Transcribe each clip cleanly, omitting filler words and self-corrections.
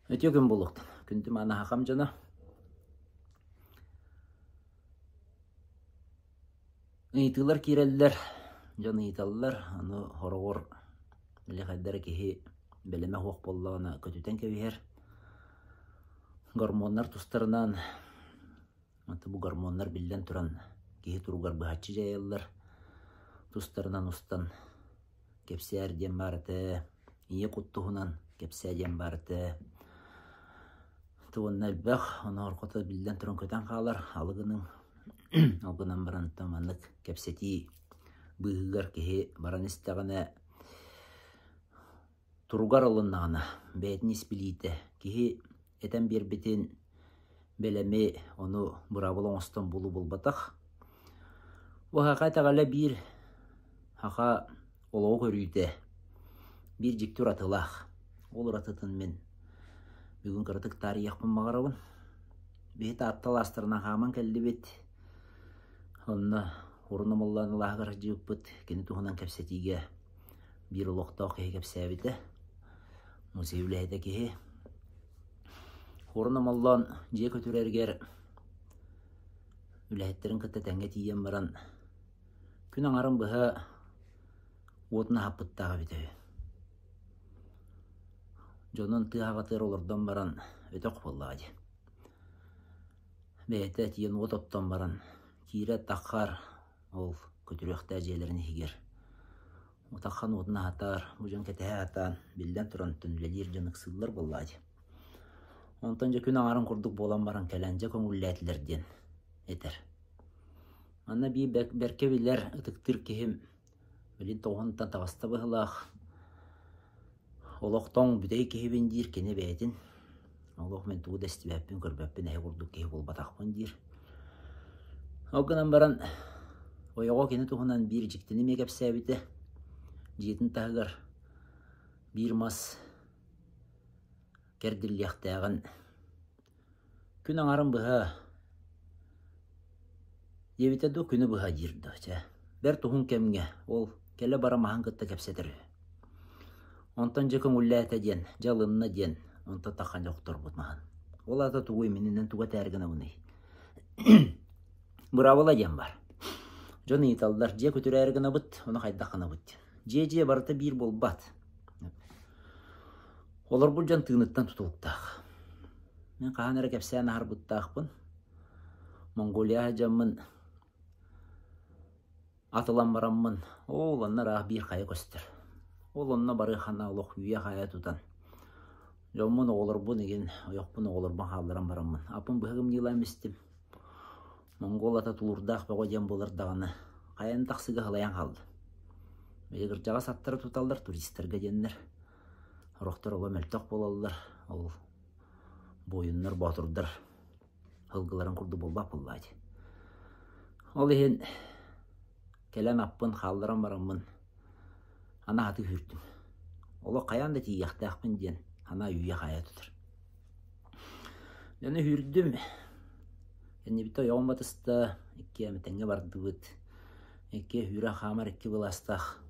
Үтүө күн буолуохтун. Күндү мааны хахам дьоно. Ыйытыылар киирэллэр, дьон ыйыталлар, ону хороҕор били хайдара киһи бэлэмэ суох буоллаҕына көтүтэн кэбиһэр. Гормоннар тустарынан Бу гормоннар биллэн туран киһи туругар быһаччы дьайаллар. Тустарынан устан кэпсээр диэн баар этэ, ийэ кут туһунан кэпсээ диэн баар этэ. Уонна элбэх, оноорхото биллэн туран көтөн хаалар, алы гыныҥ. Ол гынан баран маннык кэпсэтии быыһыгар киһи баран истэҕинэ туругар ылыннаҕына, бэйэтин ис билиитэ, киһи этэн биэрбитин бэлэми ону быраабыла оҥостон булуу буолбатах. Бу саха итэҕэлэ биир саха олоҕу көрүүтэ биир дьикти уратылаах. Ол уратытын мин бүгүн кыратык таарыйыахпын баҕарабын. Биһи Таатта алаастарынан хааман кэллибит. Онно Урун Омоллоон алааһыгар сылдьыбыппыт. Кини туһунан кэпсэтиигэ биир олохтоох киһи кэпсээбитэ. Музей үлэһитэ киһи. Хуорун Омоллоон дьиэ көтүрэригэр үлэһиттэрин кытта тэҥҥэ тиийэн баран күн аҥарын быһа уотун аһаппыттаах эбитэ үһү. Дьонун тыа аҕатыгар олордон баран өтөх буоллаҕа дии. Бэйэтэ тиийэн уот оттон баран киирэ таххар ол көтүрүөхтээх дьиэлэрин иһигэр утаххан уотун аһатар, бу дьон кэтэһэ сатаан, биллэн туран, үлэлиир дьон ыксыыллар буоллаҕа дии. Онтон дьэ күн аҥарын курдук буолан баран кэлэн дьэ көҥүллээтилэр диэн этэр. Манна биир бэркэ билэр, ытыктыыр киһим билин тоҕуһунтан таҕыста быһыылаах. Олох тоҥ бүтэй киһибин диир кини бэйэтин. Олох мин тугу да истибэппин, көрбөппүн, эһи курдук киһи буолбатахпын диир. Ол гынан баран ойоҕо кини туһунан биир дьиктини эмиэ кэпсээбитэ. Дьиэтин таһыгар биир мас кэрдиллиэхтээҕин күн аҥарын быһа диэбитэ дуу, күнү быһа диир дуу, чэ. Бэрт уһун кэмҥэ ол кэлэ-бара маһын кытта кэпсэтэр үһү. Онтон дьэ көҥүллээтэ диэн, дьэ ылынна диэн, онтон таххан дьэ охторбут маһын. Ол аата тугуй, мининэн тугу этээри гынабыный? Быраабыла диэн баар. Дьон ыйыталлар, дьиэ көтүрээри гынабыт, ону хайдах гынабыт диэн. Дьиэ-дьиэ барыта биир буолбат. Олорбут дьон тыыныттан тутулуктаах. Мин хаһан эрэ кэпсээн аһарбыттаахпын. Монголия сылдьаммын ат ылан бараммын, ол онно ыраах биир хайа көстөр. Ол онно барыаххына олох үүйэ-хаайа тутан дьоммун, оҕолорбун игин, ойохпун, оҕолорбун хаалларан бараммын аппын быһа гымньыылаан истим. Монгол ата тулуурдаах бөҕө диэн буолар даҕаны, хайаны тахсыыга сылайан хаалла. Били кырдьаҕас аттары туталлар туристарга диэннэр. Сорохтор оло мөлтөх буолаллар, ол буойуннар, боотурдар сылгыларын курдук буолбат буоллаҕа дии. Ол иһин кэлэн аппын хаалларан бараммын аны аһатыы сүүрдүм. Олох хайаан да тиийиэхтээхпин диэн санаа үүйэ-хаайа тутар. Дьону сүүрдүм. Кэннибиттэн ойоҕум батыста, иккиэн тэҥҥэ бардыбыт. Икки сүүрэн хаамар икки былаастаах.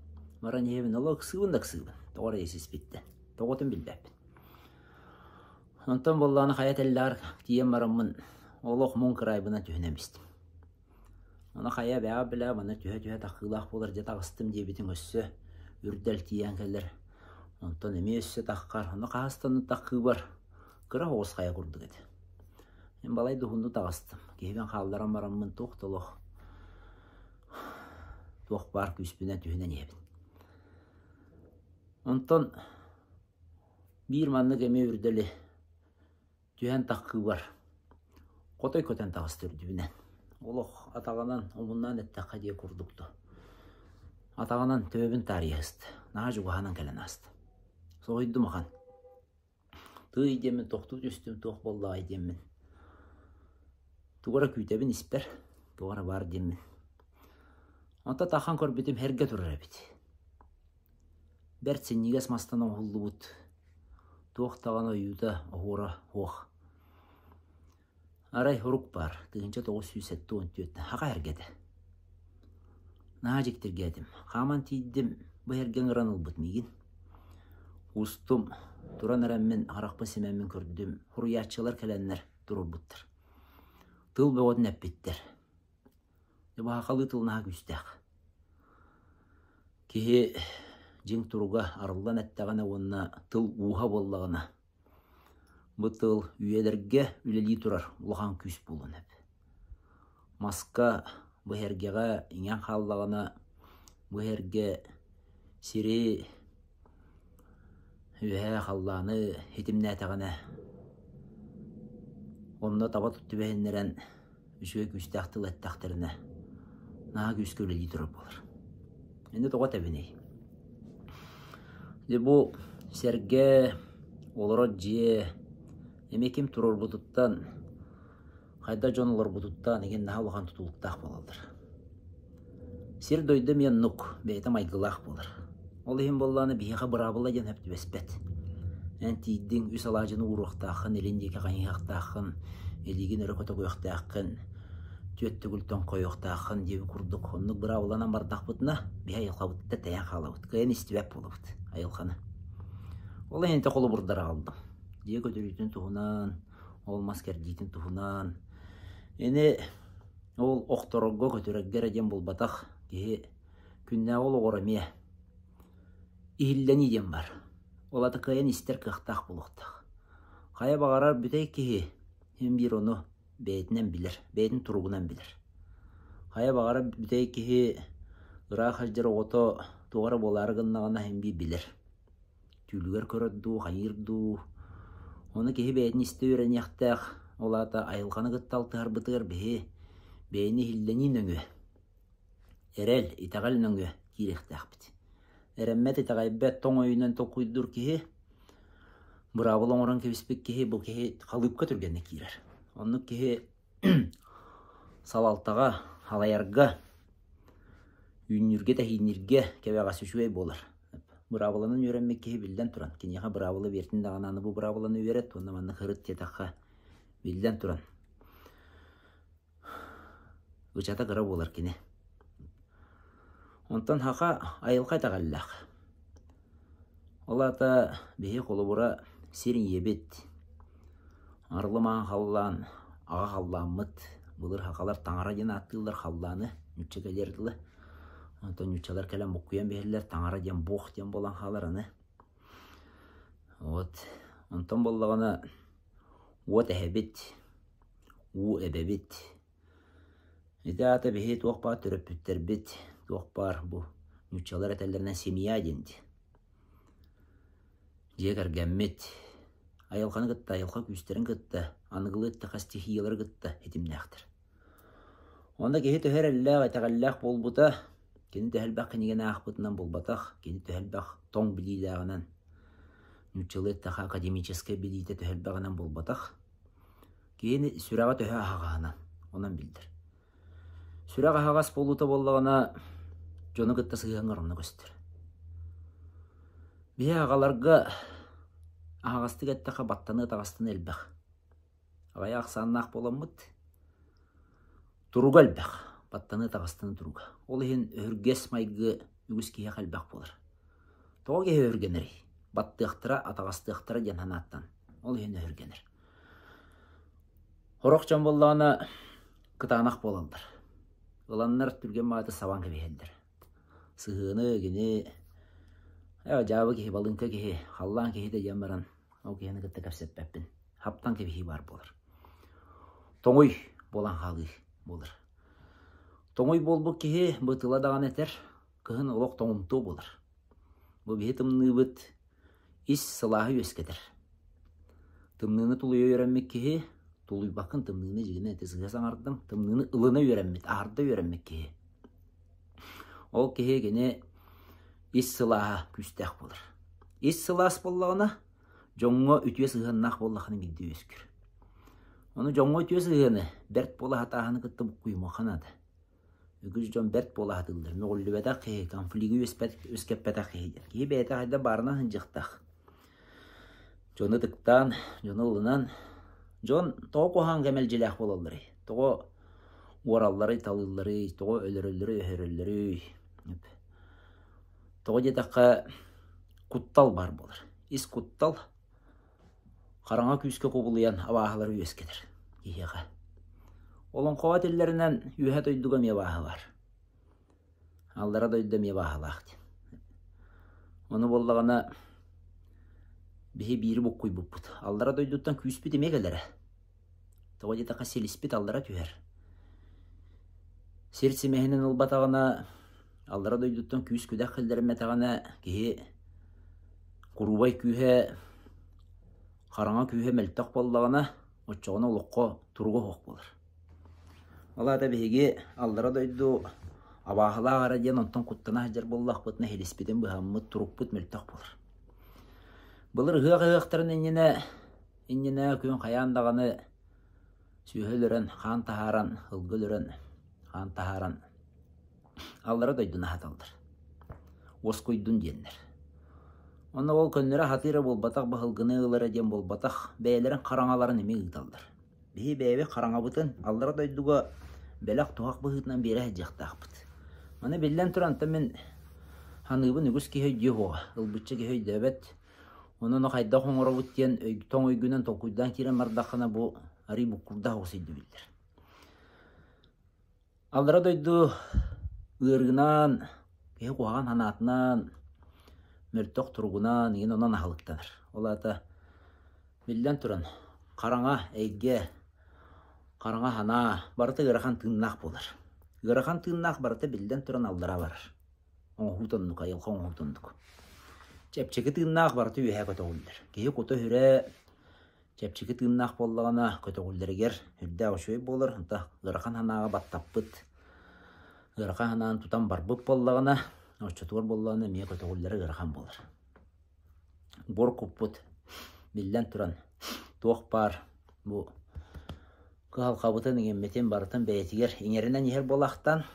Баран иһэбин, олох ыксыыбын да ыксыыбын. Тоҕо эрэ сиспиттэн. Тоҕотун билбэппин. Онтон буоллаҕына хайа тэллэҕэр тиийэн бараммын олох муҥ кыраайбынан түһүнэн бистим. Ону хайа бэҕэ-билэ манна түһэ-түһэ таххыылаах буолар дьэ таҕыстым диэбитиҥ өссө үрдэл тиийэн кэлэр. Онтон эмиэ өссө таххар, ону хаһыстанын таххыыбар кыра оҕус хайа курдук этэ. Мин балай да уһуннук таҕыстым. Киһибин хаалларан бараммын туох да олох туох баар күүспүнэн түһүнэн иһэбин. Онтон биир маннык эмиэ үрдэли түһэн таххыыбар хотой көтөн таҕыста үрдүбүнэн. Олох атаҕынан омуннаан эттэххэ диэ курдук дуо. Атаҕынан төбөбүн таарыйа сыста. Наһаа чугаһынан кэлэн ааста. Соһуйдум ахан. Тыый диэммин тохтуу түстүм, туох буоллаҕай диэммин. Тугу эрэ күүтэбин испэр, туох эрэ баар диэммин. Онтон тахан көрбүтүм эргэ турар эбит. Бэрт синньигэс мастан оҥоһуллубут, туох даҕаны ойуута, оһуора суох. Арай урук баар, 1974 хаха эргэтэ. Наһаа дьиктиргээтим. Хааман тиийдим, бу эргэ ыҥыран ылбыт миигин. Устум. Туран эрэммин, харахпын симэммин көрдүм, суруйааччылар кэлэннэр туруорбуттар. Тыл бөҕөтүн эппиттэр. Дьэ, баһахалыы тыл наһаа күүстээх. Киһи дьиҥ туруга арыллан эттэҕинэ уонна тыл ууһа буоллаҕына, бу тыл үйэлэргэ үлэлии турар улахан күүс буолуон сөп. Маска бу эһэргэҕэ иҥэн хааллаҕына, бу эһэргэ сири үөһээ халлааны ситимнээтэҕинэ, онно таба түбэһиннэрэн үчүгэй күүстээх тыл эттэхтэринэ, наһаа күүскэ үлэлии турар буолар. Инньэ тоҕо этэбиний? Дьэ бу сэргэ, олорор дьиэ эмиэ ким туруорбутуттан, хайдах дьон олорбутуттан игин наһаа улахан тутулуктаах буолаллар. Сир-дойду эмиэ оннук, бэйэтэ майгылаах буолар. Ол иһин буоллаҕына биһиэхэ быраабыла диэн сөп түбэспэт. Эн тиийдиҥ, үс алаадьыны ууруохтааххын, илин диэки хайыһыахтааххын, илиигин өрө көтөҕүөхтээххин, түөрт төгүл тоҥхойуохтааххын диэбит курдук оннук быраабыланан бардахпытына, биһи айылҕабытыттан тэйэн хаалабыт, кыайан истибэт буолабыт айылҕаны. Ол иһин ити холобурдары аҕаллым. Дьиэ көтөрүүтүн туһунан, ол мас кэрдиитин туһунан. Ини ол охторорго, көтүрэргэ эрэ диэн буолбатах, киһи күннээҕи олоҕор эмиэ иһиллэнии диэн баар. Ол аата кыайан истэр кыахтаах буолуохтаах. Хайа баҕарар бүтэй киһи син биир ону бэйэтинэн билэр, бэйэтин туругунан билэр. Хайа баҕарар бүтэй киһи ыраах сылдьар оҕото туох эрэ буолаары гыннаҕына син биир билэр. Түүлүгэр көрөр дуу, хайыыр дуу. Ону киһи бэйэтин истэ үөрэниэхтээх. Ол аата айылҕаны кытта алтыһарбытыгар биһи бэйэни иһиллэнии нөҥүө, эрэл, итэҕэл нөҥүө киириэхтээхпит. Эрэммэт, итэҕэйбэт, тоҥ өйүнэн толкуйдуур киһи, быраабыла оҥорон кэбиспит киһи, бу киһи халыыпка түргэнник киирэр. Оннук киһи салалтаҕа, халайарга, үүннүүргэ-тэһиинниргэ кэбэҕэс үчүгэй буолар. Быраабыланан үөрэммит киһи биллэн туран, киниэхэ быраабыла биэртин даҕаны аны бу быраабыланы үөрэт уонна маннык һырыт диэтэххэ, биллэн туран, ычата кыра буолар кини. Онтон саха айылҕа итэҕэллээх. Ол аата биһи холобура сир ийэбит, арылы-маҥан халлаан, аҕа халлааммыт, былыр сахалар таҥара диэн ааттыыллар халлааны, нуучча кэлиэр дылы. Онтон нууччалар кэлэн буккуйан биһэллэр, таҥара диэн бог диэн буолан хаалар аны. Вот. Онтон буоллаҕына уот эһэбит, уу эбэбит. Ити аата биһи туох баар төрөппүттэрбит, туох баар бу нууччалар этэллэринэн семья диэн дии. Дьиэ кэргэммит айылҕаны кытта, айылҕа күүстэрин кытта, аныгылыы эттэххэ стихиялары кытта ситимнээхтэр. Онно киһи төһө эрэллээх, итэҕэллээх буолбута, кини төһө элбэх кинигэни аахпытынан буолбатах, кини төһө элбэх тоҥ билиилээҕинэн, нууччалыы эттэххэ академическай билиитэ төһө элбэҕинэн буолбатах, киһини сүрэҕэ төһө аһаҕаһынан, онон биллэр. Сүрэх аһаҕас буолуута буоллаҕына, дьону кытта сыһыаҥҥар онно көстөр. Биһи аҕаларга аһаҕастык эттэххэ баттаныы атаҕастана элбэх. Аҕыйах ахсааннаах буоламмыт, туруга элбэх, баттаныы таҕыстаны туруга. Ол иһин өһүргэс майгы үгүс киһиэхэ элбэх буолар. Тоҕо киһи өһүргэнэрий? Баттыахтара, атаҕастыахтара диэн санааттан. Ол иһин өһүргэнэр. Сорох дьон буоллаҕына кытаанах буолаллар. Ыланнар түргэн мааты сабан кэбиһэллэр. Сыһыаны кини ээ дьаабы киһи, балыыҥка киһи, халлаан киһитэ диэн баран ол киһини кытта кэпсэппэппин. Хаптан кэбиһии баар буолар. Тоҥуй буолан хаалыы буолар. Тоҥуй буолбут киһи бу тыла даҕаны этэр, кыһын олох тоҥумтуо буолар. Бу биһи тымныыбыт ис сылааһы үөскэтэр. Тымныыны тулуйа үөрэммит киһи, тулуйбаккын тымныыны дьигинэ ити сыыһа саҥардым, тымныыны ылына үөрэммит, аһарда үөрэммит киһи. Ол киһи кини ис сылааһа күүстээх буолар. Ис сылаас буоллаҕына, дьоҥҥо үтүө сыһыаннаах буоллаххына биирдэ үөскүүр. Ону дьоҥҥо үтүө сыһыаны бэрт буола сатааһыны кытта буккуйумуохха наада. Үгүс дьон бэрт буола сатыыллар. Мөҕүллүбэтэх киһи, конфлигы үөскэппэтэх киһи диэн. Киһи бэйэтэ хайдах баарынан сылдьыахтаах. Дьону ытыктаан, дьону ылынан, дьон тоҕо куһаҕан кэмэлдьилээх буолалларый? Тоҕо уоралларый, талыылларый, тоҕо өлөрөллөрүй, өһөрөллөрүй? Тоҕо диэтэххэ, куттал баар буолар. ис куттал хараҥа күүскэ кубулуйан абааһылары үөскэтэр киһиэхэ. Олоҥхоҕо этиллэринэн үөһэ дойдуга эмиэ абааһы баар. Аллара дойду эмиэ абааһылаах диэн. Ону буоллаҕына биһи биири буккуйбуппут. Аллара дойдуттан күүспүт эмиэ кэлэрэ. Тоҕо диэтэххэ силиспит аллара түһэр. Сир симэһинин ылбатаҕына, аллара дойдуттан күүс-күдэх киллэриммэтэҕинэ киһи куруубай күүһэ, хараҥа күүһэ мөлтөх буоллаҕына, оччоҕуна олоххо туруга суох буолар. Ол аата биһиги аллара дойду абааһылаах эрэ диэн онтон куттана сылдьар буоллахпытына силиспитин быһаммыт, турукпут мөлтөх буолар. Былыр ыһыах ыһыахтарын иннинэ Иннинэ күн хайаан даҕаны сүөһү өлөрөн, хаан таһааран, ылгы өлөрөн, хаан таһааран аллара дойдуну аһаталлар. Уоскуйдун диэннэр. Онно ол көннөрү аһатыы эрэ буолбатах, баһылгыны ылара диэн буолбатах, бэйэлэрин хараҥаларын эмиэ ыыталлар. Биһи бэйэбит хараҥабытын аллара дойдуга бэлэх-туһах быһыытынан биэрэ сылдьыахтаахпыт. Маны биллэн туран, онтон мин саныыбын үгүс киһи өйдүө суоҕа, ылбычча киһи өйдөөбөт. Онон хайдах оҥоробут диэн тоҥ өйгүнэн толкуйдаан киирэн бардаххына бу арыый буккурдаах оҕус өйдөбүллэр. Аллара дойду ыарыынан, киһи куһаҕан санаатынан, мөлтөх туругунан игин онон аһылыктанар. Ол аата биллэн туран хараҥа эйгэ, хараҥа санаа барыта ыарахан тыыннаах буолар. Ыарахан тыыннаах барыта биллэн туран аллара барар. Оҥоһуу оннук, айылҕа оҥоһуута оннук. Чэпчэки тыыннаах барыта үөһэ көтөҕүллэр. Киһи кута-сүрэ чэпчэки тыыннаах буоллаҕына көтөҕүллэригэр сүрдээх үчүгэй буолар. Онто ыарахан санааҕа баттаппыт, ыарахан санааны тутан барбыт буоллаҕына, оччотугар буоллаҕына эмиэ көтөҕүллэрэ ыарахан буолар. Буор куппут, биллэн туран, туох баар бу кыһалҕабытын, иҥэммитин барытын бэйэтигэр иҥэринэн иһэр буолаахтаан,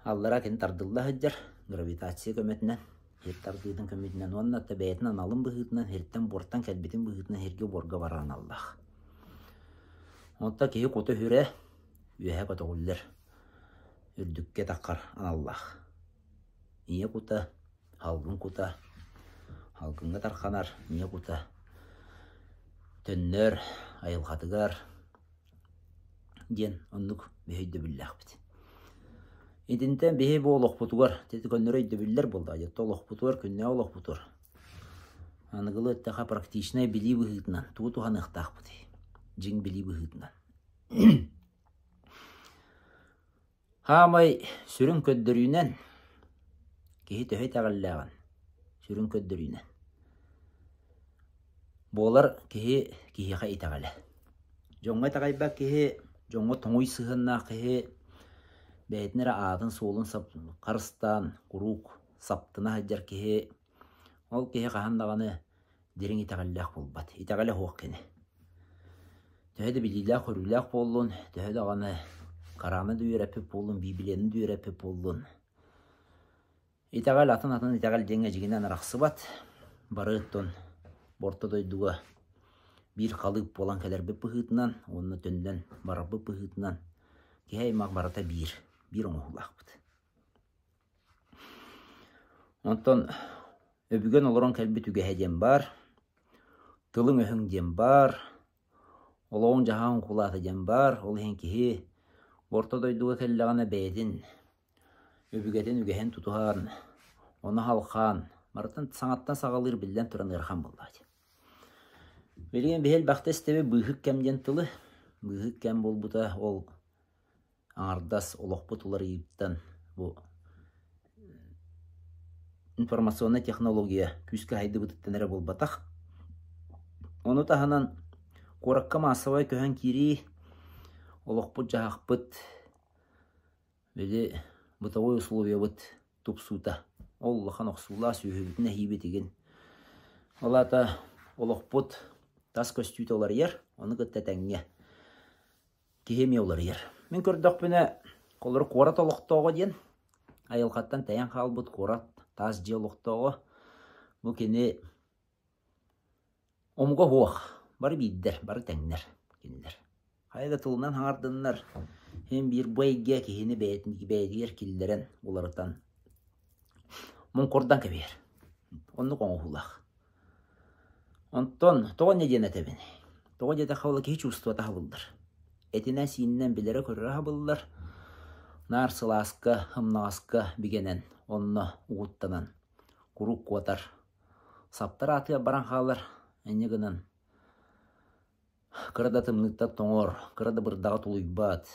Аллара кини тардылла сылдьар гравитация көмөтүнэн, сир тардыытын көмөтүнэн уонна да бэйэтин аналын быһыытынан сиртэн-буортан кэлбитин быһыытынан сиргэ-буорга барар аналлаах. Онтон киһи кута-сүрэ үөһэ көтөҕүллэр, үрдүккэ таххар аналлаах. Ийэ кута, салгын кута, салгыҥҥа тарханар ийэ кута төннөр айылҕатыгар диэн оннук биһи өйдөбүллээхпит. Итинтэн биһи бу олохпутугар ити көннөрү өйдөбүллэр буолла дьэ олохпутугар күннээҕи олохпутугар аныгылыы эттэххэ практичнай билии быһыытынан тугу туһаныахтаахпытый дьиҥ билии быһыытынан Хаамай сүрүн көрдөрүүнэн киһи төһө итэҕэллээҕин сүрүн көрдөрүүнэн буолар киһи киһиэхэ итэҕэлэ. Дьоҥҥо итэҕэйбэт киһи, дьоҥҥо тоҥуй сыһыаннаах киһи бэйэтин эрэ аатын-суолун харыстаан куруук саптына сылдьар киһи, ол киһи хаһан даҕаны дириҥ итэҕэллээх буолбат, итэҕэлэ суох кини. Төһө да билиилээх-көрүүлээх буоллун, төһө даҕаны Кораны да үөрэппит буоллун, Библияны да үөрэппит буоллун, итэҕэл атын-атын итэҕэл диэҥҥэ дьиҥинэн арахсыбат. Бары оттон орто дойдуга биир халыып буолан кэлэрбит быһыытынан уонна төннөн барарбыт быһыытынан киһи аймах барыта биир, биир оҥоһуулаахпыт. Онтон өбүгэн олорон кэлбит үгэһэ диэн баар, тылыҥ-өһүҥ диэн баар, олоҕуҥ-дьаһаҕыҥ кулаата диэн баар. Ол иһин киһи орто дойдуга кэллэҕинэ бэйэтин өбүгэтин үгэһин тутуһан, ону халхаан, барытын саҥаттан саҕалыыр биллэн туран ыарахан буоллаҕа дии. Билигин биһи элбэхтэ истэбит быыһык кэм диэн тылы. Быыһык кэм буолбута ол аҥардас олохпут уларыйыыттан бу информационнай технология күүскэ сайдыбытыттан эрэ буолбатах. Ону таһынан куоракка маассабай көһөн киирии, олохпут-дьаһахпыт, били бытовой условиябыт тупсуута. Ол улахан охсуулаах сүөһүбүтүн эһиибитигин. Ол аата олохпут тас көстүүтэ уларыйар, ону кытта тэҥҥэ Киһи эмиэ уларыйар. Мин көрдөхпүнэ, холобур, куорат олохтооҕо диэн айылҕаттан тэйэн хаалбыт куорат таас дьиэ олохтооҕо. Бу кини омуга суох, бары биирдэр, бары тэҥнэр кинилэр. Хайа да тылынан хаҥардыннар, син биир бу эйгэ киһини бэйэтин бэйэтигэр киллэрэн уларытан муҥкурдан кэбиһэр. Оннук оҥоһуулаах. Онтон тоҕо инньэ диэн этэбин? Тоҕо диэтэххэ ол киһи чувствота аһабыллар. Этинэн-сиининэн билэрэ-көрөрө аһабыллар. Наар сылааска, ымнаҕаска бигэнэн, онно угуттанан куруук куотар. Саптар аатыгар баран хаалар, инньэ гынан Кыра да тымныыттан тоҥор, кыра да бырдаҕы тулуйбат.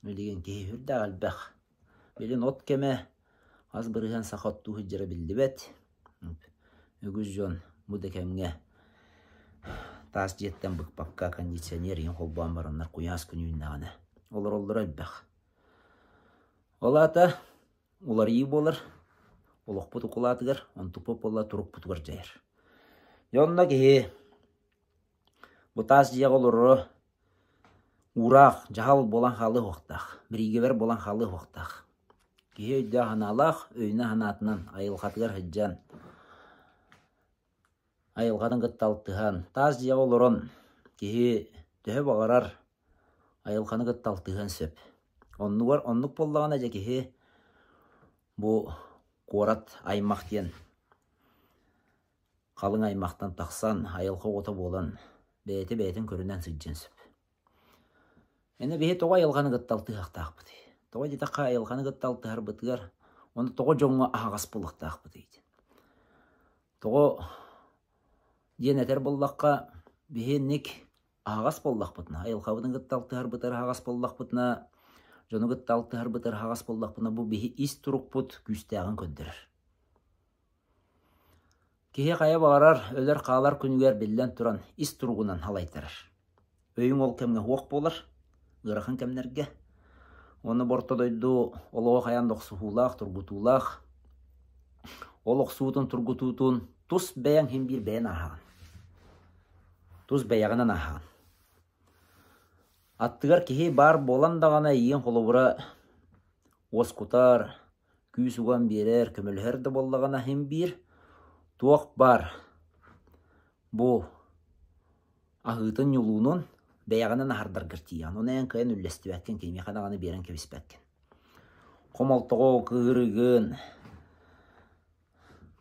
Билигин киһи сүрдээх элбэх. Билигин от кэмэ, хас бырыһыан саха оттуу сылдьара биллибэт. Үгүс дьон бу да кэмҥэ таас дьиэттэн быкпакка кондиционер иһин холбоон бараннар куйаас күн үүннэҕинэ олороллоро элбэх. Ол аата уларыйыы буолар, олохпут укулаатыгар, онтукпут буолла турукпутугар дьайар. Дьэ онно киһи Бу таас дьиэҕэ олороро уураах, дьаһал буолан хаалыа суохтаах, бириигэбэр буолан хаалыа суохтаах. Киһи өйдөөх-санаалаах, өйүнэн-санаатынан айылҕатыгар сылдьан, айылҕатын кытта алтыһан, таас дьиэҕэ олорон киһи төһө баҕарар айылҕаны кытта алтыһыан сөп. Оннугар оннук буоллаҕына дьэ киһи бу куорат аймах диэн Халыҥ аймахтан тахсан, айылҕа оҕото буолан, бэйэтэ бэйэтин көрүнэн сылдьыан сөп. Аны биһи тоҕо айылҕаны кытта алтыһыахтаахпытый? Тоҕо диэтэххэ айылҕаны кытта алтыһарбытыгар уонна тоҕо дьоҥҥо аһаҕас буолуохтаахпытый диэн. Тоҕо диэн этэр буоллахха, биһи инник аһаҕас буоллахпытына, айылҕабытын кытта алтыһарбытыгар аһаҕас буоллахпытына, дьону кытта алтыһарбытыгар аһаҕас буоллахпытына, бу биһи ис турукпут күүстээҕин көрдөрөр. Киһи хайа баҕарар өлөр-хаалар күнүгэр биллэн туран ис туругунан салайтарар. Өйүҥ ол кэмҥэ суох буолар, ыарахан кэмнэргэ. Уонна бу орто дойду олоҕо хайаан да охсуһуулаах, тургутуулаах. Ол охсуутун, тургутуутун тус бэйэҥ син биир бэйэн ааһаҕын. Тус бэйэҕинэн ааһаҕын. Аттыгар киһи баар буолан даҕаны эйигин холобура уоскутар, күүс уган биэрэр, көмөлөһөр да буоллаҕына иһин биир туох баар бу аһыытын-ньулуунун бэйэҕинэн аһардаргар тиийэҕин. Ону эн кыайан үллэстибэккин, кимиэхэ даҕаны биэрэн кэбиспэккин. Хомолтоҕо кыырыгын,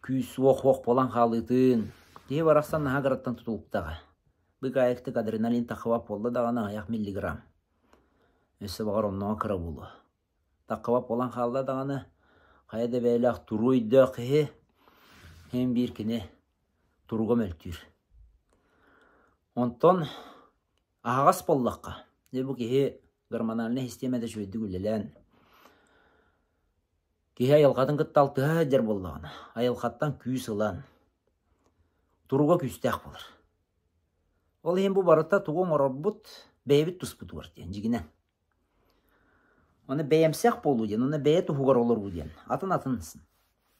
күүс-уох буолан хаалыытын киһи барахсан наһаа кыраттан тутулуктаҕа. Быкаайыктык адреналин таххыбат буолла даҕаны аҕыйах миллиграмм. Өссө баҕар оннооҕо кыра буолуо. Таххыбат буолан хаалла даҕаны, хайа да бэйэлээх туруу өйдөөх киһи син биир кини туруга мөлтүүр. Онтон аһаҕас буоллахха, дьэ бу киһи гормональнай систиэмэтэ үчүгэйдик үлэлээн, киһи айылҕатын кытта алтыһа сылдьар буоллаҕына, айылҕаттан күүс ылан, туруга күүстээх буолар. Ол иһин бу барыта тугу оҥорорбут бэйэбит туспутугар диэн дьигинэн. Ону бэйэмсэх буолуу диэн, уонна бэйэ туһугар олоруу диэн атын-атын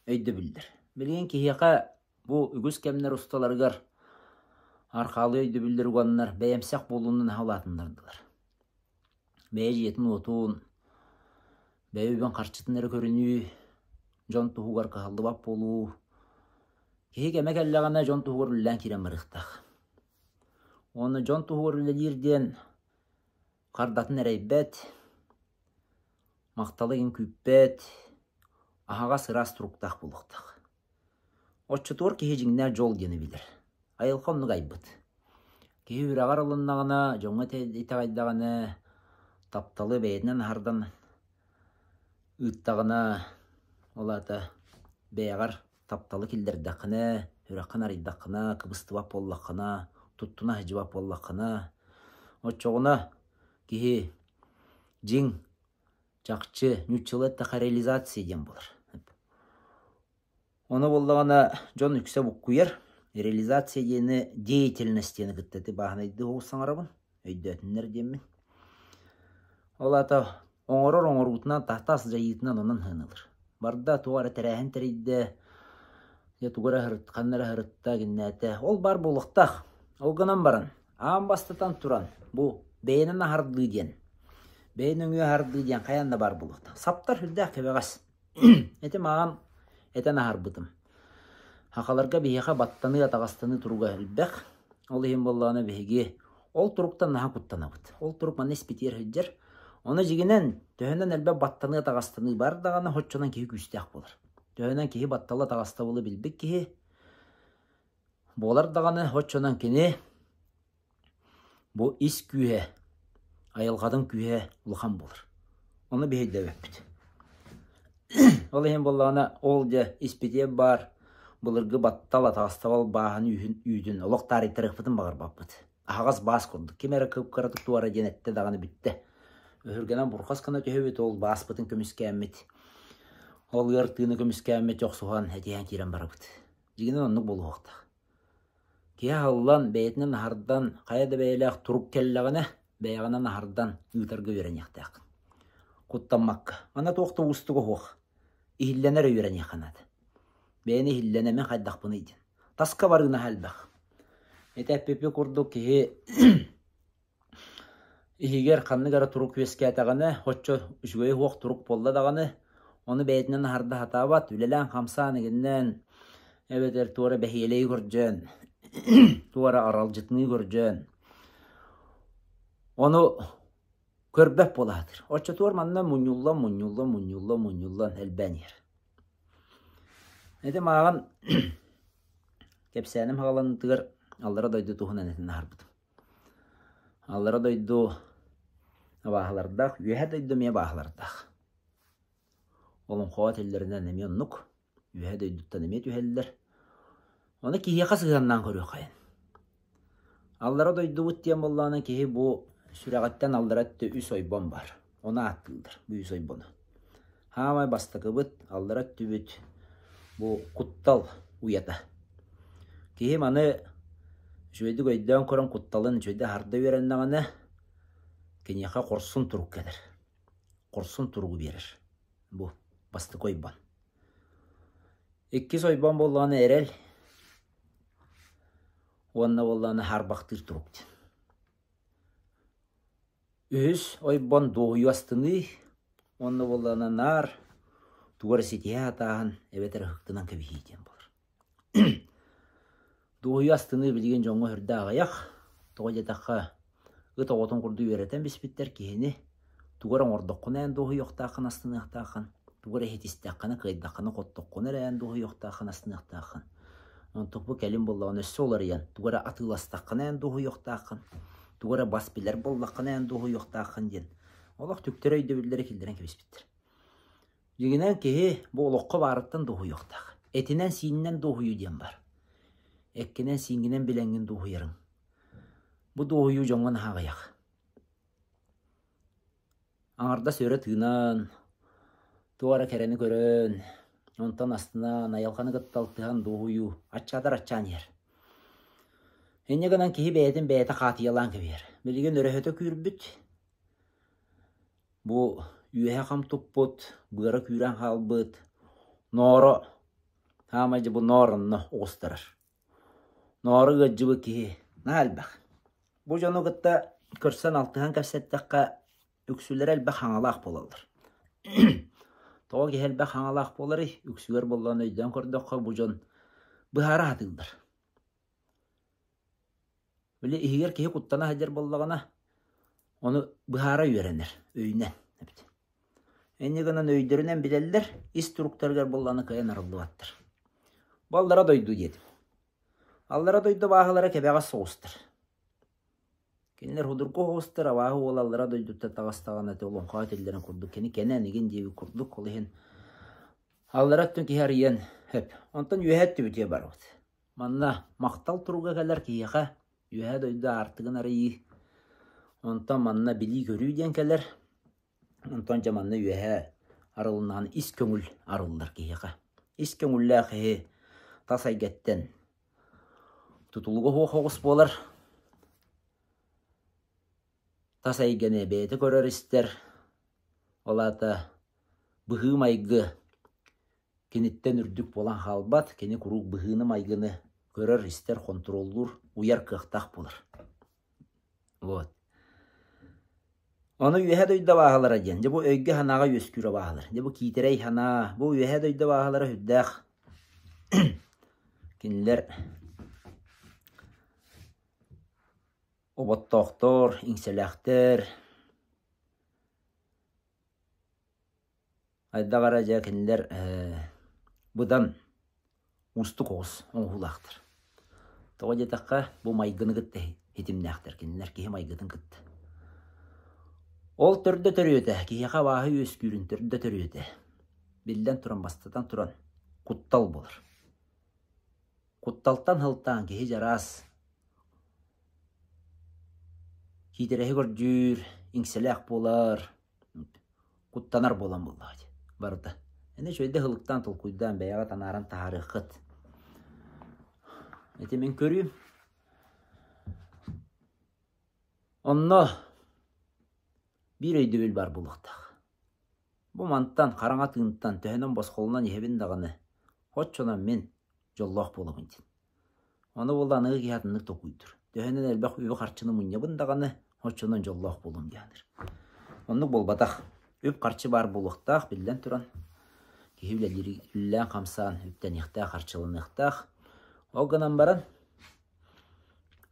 өйдөбүллэр. Билигин киһиэхэ бу үгүс кэмнэр усталарыгар архаалыы өйдөбүллэр уганнар бэйэмсэх буолууну наһаа улаатыннардылар. Бэйэ дьиэтин-уотун, бэйэ үбүн-харчытын эрэ көрүнүү, дьон туһугар кыһаллыбат буолуу. Киһи кэмэ кэллэҕинэ дьон туһугар үлэлээн киирэн барыахтаах. Уонна дьон туһугар үлэлиир диэн Хардатын эрэйбэт, махталы игин күүппэт, аһаҕас ыраас туруктаах буолуохтаах. Оччотугар киһи дьиҥнээх дьол диэни билэр. Айылҕа оннук айбыт. Киһи үрэҕэр ылыннаҕына, дьоҥҥо итэҕэйдэҕинэ, тапталы бэйэтинэн аһардан ыыттаҕына, ол аата бэйэҕэр тапталы киллэрдэххинэ, үрэххин арыйдаххына, кыбыстыбат буоллаххына, туттуна сылдьыбат буоллаххына, оччоҕуна киһи дьиҥ, чахчы, нууччалыы эттэххэ реализация диэн буолар. Ону буоллаҕына дьон үксэ буккуйар, реализация диэни деятельность диэни кытта ити бааһынайдыы оҕус саҥарабын, өйдөөтүннэр диэммин. Ол аата оҥорор оҥоруутунан, тас дьайыытынан онон сыаналыыр. Барда туох эрэ тэрээһин тэрийдэ, дьэ тугу эрэ аһырыт, ханна эрэ аһырытта, гиннээтэ. Ол баар буолуохтаах. Ол гынан баран, аан бастатан туран, бу бэйэнэн аһардыы диэн, бэйэ нөҥүө аһардыы диэн хайаан да баар буолуохтаах. Саптар сүрдээх кэбэҕэс. Ити мааҕын этэн аһарбытым. Сахаларга биһиэхэ баттаныы, атаҕастаныы туруга элбэх. Ол иһин буоллаҕына биһиги ол туруктан наһаа куттанабыт. Ол турук манна испитигэр сылдьар. Ону дьигинэн, төһөнөн элбэх баттаныы, атаҕастаныы бар даҕаны, оччонон киһи күүстээх буолар. Төһөнөн киһи баттала, атаҕастабылы билбит киһи. буолар даҕаны, оччонон кини бу ис күүһэ, айылҕатын күүһэ улахан буолар. Ону биһи өйдөөбөппүт. Ол иһин буоллаҕына, ол дьэ испитиэ баар былыргы баттал, атаҕастабал бааһын үүһүн үүтүн олох таарыйтарыахпытын баҕарбаппыт. Аһаҕас баас курдук. Ким эрэ кып-кыратык туора диэн эттэ даҕаны бүттэ. Өһүргэнэн бурхас гына түһэбит, ол бааспытын көмүскээммит, ол ыар тыыны көмүскээммит охсуһан, этиһэн киирэн барабыт. Дьиҥинэн оннук буолуохтаах. Киһи аһыллан, бэйэтинэн аһардан, хайа да бэйэлээх турук кэллэҕинэ, бэйэҕинэн аһардан ыытарга үөрэниэхтээххин. Куттаммакка. Манна туох да уустуга суох. Иһиллэнэ эрэ үөрэниэххэ наада. Бэйэни иһиллэнэ мин хайдахпыный диэн. Таска барыы наһаа элбэх. Ити эппиппит курдук киһи Иһигэр ханнык эрэ турук үөскээтэҕинэ, оччо үчүгэйэ суох турук буолла даҕаны, ону бэйэтинэн аһарда сатаабат, үлэлээн-хамсаан игиннээн, эбэтэр туора бэһиэлэйи көрдьөөн, туора аралдьытыныы көрдьөөн, ону көрбөт буола сатыыр. Оччотугар манна мунньуллан, мунньуллан, мунньуллан, мунньуллан элбээн иһэр. Ити мааҕын кэпсээним хаҕаланыытыгар аллара дойду туһунан этин аһарбытым. Аллара дойду абааһылардаах, үөһэ дойду эмиэ абааһылардаах. Олоҥхоҕо этэллэринэн эмиэ оннук, үөһэ дойдуттан эмиэ түһэллэр. Ону киһиэхэ сыһыаннаан көрүөххэйин. Аллара дойдубут диэн буоллаҕына киһи бу сүрэҕиттэн аллара өттө үс ойбон баар. Ону ааттыыллар, бу үс ойбону. Хаамай бастакыбыт, аллара өттүбүт бу куттал уйата. Киһи маны үчүгэйдик өйдөөн көрөн кутталын үчүгэйдик аһарда үөрэннэҕинэ, киниэхэ хорсун турук кэлэр. Хорсун туругу биэрэр. Бу бастакы ойбон. Иккис ойбон буоллаҕына эрэл уонна буоллаҕына хаарбахтыыр турук диэн. Үһүс ойбон дуоһуйу астыныы уонна буоллаҕына наар тугу эрэ ситиһэ сатааһын эбэтэр ыһыктынан кэбиһии диэн буолар. Дуоһуйу астыныы билигин дьоҥҥо сүрдээх аҕыйах. Тоҕо диэтэххэ, ыт оҕотун курдук үөрэтэн биспиттэр киһини тугу эрэ оҥордоххуна эн дуоһуйуохтааххын астыныахтааххын, тугу эрэ иһитистэххинэ, кыайдаххына, хоттоххуна эрэ эн дуоһуйуохтааххын астыныахтааххын. Онтон бу кэлин буоллаҕына өссө уларыйан, тугу эрэ атыыластаххына эн дуоһуйуохтааххын, тугу эрэ бас билэр буоллаххына эн дуоһуйуохтааххын диэн олох түктэри өйдөбүллэри киллэрэн кэбиспиттэр. Дьиҥинэн киһи бу олоххо баарыттан дуоһуйуохтаах. Этинэн-сиининэн дуоһуйуу диэн баар. Эккинэн-сииҥҥинэн билэҥҥин дуоһуйарыҥ. Бу дуоһуйуу дьоҥҥо наһаа аҕыйах. Аҥардас өрө тыынан, туох эрэ кэрэни көрөн, онтон астынан, айылҕаны кытта алтыһан дуоһуйуу аччаатар аччаан иһэр. Инньэ гынан киһи бэйэтин бэйэтэ хаатыйалаан кэбиһэр. Билигин өрөһөтө күүрбүт, бу үөһэ хам туппут, быара күүрэн хаалбыт, нооро, хаамай дьэ бу ноор онно оҕустарар. Ноору ыалдьыбыт киһи наһаа элбэх. Бу дьону кытта көрсөн алтыһан кэпсэттэххэ, үксүлэрэ элбэх хаҥалаах буолаллар. Тоҕо киһи элбэх хаҥалаах буоларый? Үксүгэр буоллаҕына өйдөөн көрдөххө, бу дьон быһаара сатыыллар. Били иһигэр киһи куттана сылдьар буоллаҕына, ону быһаара үөрэнэр өйүнэн эбит. Инньэ гынан өйдөрүнэн билэллэр, ис туруктарыгар буоллаҕына кыайан арыллыбаттар. Бу аллара дойду диэтим. Аллара дойду абааһылара кэбэҕэс соҕустар. Кинилэр судургу соҕустар, абааһы уола аллара дойдуттан таҕыстаҕына ити олоҥхоҕо этиллэрин курдук кини кэнэн игин диэбит курдук, ол иһин аллара өттүн киһи арыйыан сөп. Онтон үөһэ өттүбүтүгэр барабыт. Манна махтал туруга кэлэр киһиэхэ Үөһээ дойду аартыгын арыйыы, онтон манна билии-көрүү диэн кэлэр, онтон дьэ манна үөһээ арылыннаҕына ис көҥүл арыллар киһиэхэ. Ис көҥүллээх киһи тас эйгэттэн тутулуга суох оҕус буолар, тас эйгэни бэйэтэ көрөр-истэр, ол аата быһыы-майгы Киниттэн үрдүк буолан хаалбат, кини куруук быһыыны-майгыны көрөр-истэр, хонтуруоллуур, уйар кыахтаах буолар. Вот. Ону үөһэ дойду абааһылара диэн, дьэ бу өйгө-санааҕа үөскүүр абааһылар. Дьэ бу киитэрэй санаа, бу үөһэ дойду абааһылара сүрдээх кинилэр оботтоохтор, иҥсэлээхтэр, Хайдах эрэ дьэ кинилэр быдан уустук оҕус оҥоһуулаахтар. Тоҕо диэтэххэ, бу майгыны кытта ситимнээхтэр, кинилэр киһи майгытын кытта. Ол төрдө төрүөтэ, киһиэхэ абааһы үөскүүрүн төрдө төрүөтэ, биллэн туран, бастатан туран, куттал буолар. Кутталтан сылтаан киһи дьараас киитэрэһи көрдүүр, иҥсэлээх буолар, куттанар буолан буоллаҕа дии барыта. Эн үчүгэйдик ылыктаан толкуйдаан бэйэҕэ танааран таһаарыаххыт. Ити мин көрүүм. Онно биир өйдөбүл баар буолуохтаах. Бу мантан хараҥа тыынтан төһөнөн босхолонон иһэбин даҕаны, оччонон мин дьоллоох буолабын диэн. Ону буолла аныгы киһи атыннык толкуйдуур. Төһөнөн элбэх үбү-харчыны мунньабын даҕаны, оччонон дьоллоох буолуом диэн саныыр. Оннук буолбатах. Үп-харчы баар буолуохтаах, биллэн туран. Киһи үлэлиир, үлэлээн-хамсаан үптэниэхтээх, харчыланыахтаах. Ол гынан баран,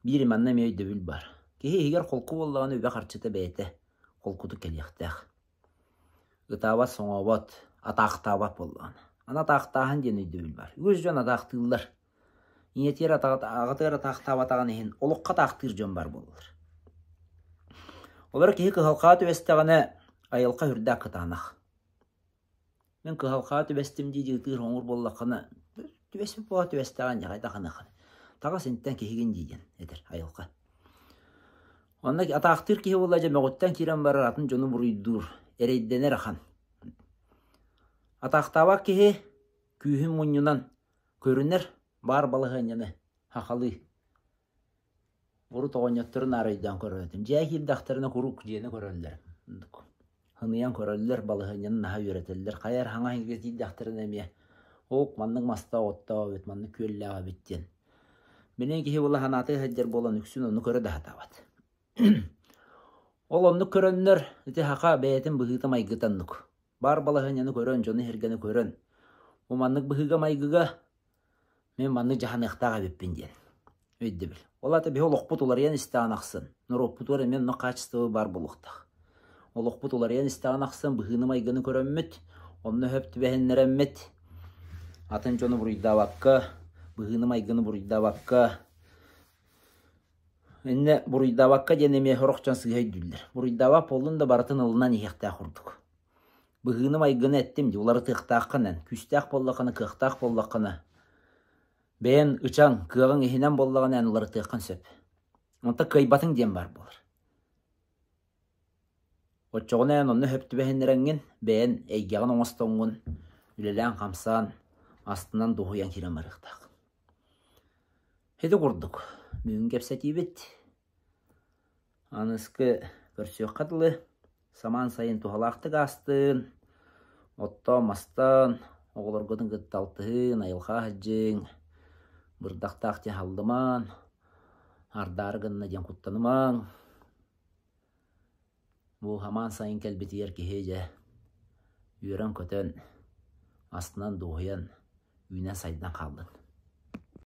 биир манна эмиэ өйдөбүл баар. Киһи иһигэр холку буоллаҕына үбэ-харчыта бэйэтэ холкутук кэлиэхтээх. Ытаабат, соҥообот, атаахтаабат буоллаҕына. Аны атаахтааһын диэн өйдөбүл баар. Үгүс дьон атаахтыыллар. Ийэтигэр аҕатыгар атаахтаабатаҕын иһин олоххо атаахтыыр дьон баар буолаллар. Олор киһи кыһалҕаҕа түбэстэҕинэ айылҕа үрдээх кытаанах. Мин кыһалҕаҕа түбэстим дии ытыыр хоҥур буоллаххына, түбэспит буола түбэстэҕин дьэ хайдах гыныаххыный. Таҕыс интэн киһигин дии диэн этэр айылҕа. Онно атаахтыыр киһи буолла дьэ мөҕүттэн киирэн барар атын дьону буруйдуур, эрэйдэнэр ахан. Атаахтаабат киһи күүһүн мунньунан көрүнэр баар балаһыанньаны хахалыы. Урут оҕонньоттору наар өйдөөн көрөр этим. Дьиэ киирдэхтэринэ куруук дьиэни көрөллөр. Һыныйан көрөллөр, балаһыанньаны наһаа үөрэтэллэр. Хайа эрэ хаҥас иһиргэ тиийдэхтэринэ эмиэ ок, маннык мастаах оттоох эбит, маннык күөллээх эбит диэн. Билигин киһи була санаатыгар сылдьар буолан үксүн ону көрө да сатаабат. Ол оннук көрөннөр ити саха бэйэтин быһыыта-майгыта оннук. Баар балаһыанньаны көрөн, дьону-сэргэни көрөн, бу маннык быһыыга-майгыга мин маннык дьаһаныахтаах эбиппин диэн өйдөбүл. Ол аата биһи олохпут уларыйан истэҕин ахсын, норуоппутугар эмиэ оннук хаачыстыба баар буолуохтаах. Олохпут уларыйан истэҕин ахсын быһыыны-майгыны көрөммүт, онно сөп түбэһиннэрэммит, атын дьону буруйдаабакка, быһыыны-майгыны буруйдаабакка, иннэ буруйдаабакка диэн эмиэ сорох дьон сыыһа өйдүүллэр. Буруйдаабат буоллун да барытын ылынан иһиэхтээх курдук. Быһыыны-майгыны эттим дии, уларытыахтааххын эн, күүстээх буоллаххына, кыахтаах буоллаххына, бэйэн ычаҥ, кыаҕыҥ иһинэн буоллаҕына эн уларытыаххын сөп. Онтон кыайбатыҥ диэн баар буолар. Оччоҕуна эн онно сөп түбэһиннэрэҥҥин, бэйэн эйгэҕин оҥостоҥҥун, үлэлээн-хамсаан, астынан дуоһуйан киирэн барыахтааххын. Ити курдук, бүгүн кэпсэтиибит Аныскы көрсүөххэ дылы, самаан сайын туһалаахтык аастын, оттоон-мастаан, оҕолоргутун кытта алтыһыын, айылҕа сылдьыҥ, бырдахтаах диэн халлымаан, ардаары гынна диэн куттанымаҥ. Бу самаан сайын кэлбитигэр киһи дьэ үөрэн-көтөн, астынан-дуоһуйан, үүнэн-сайдан хааллын.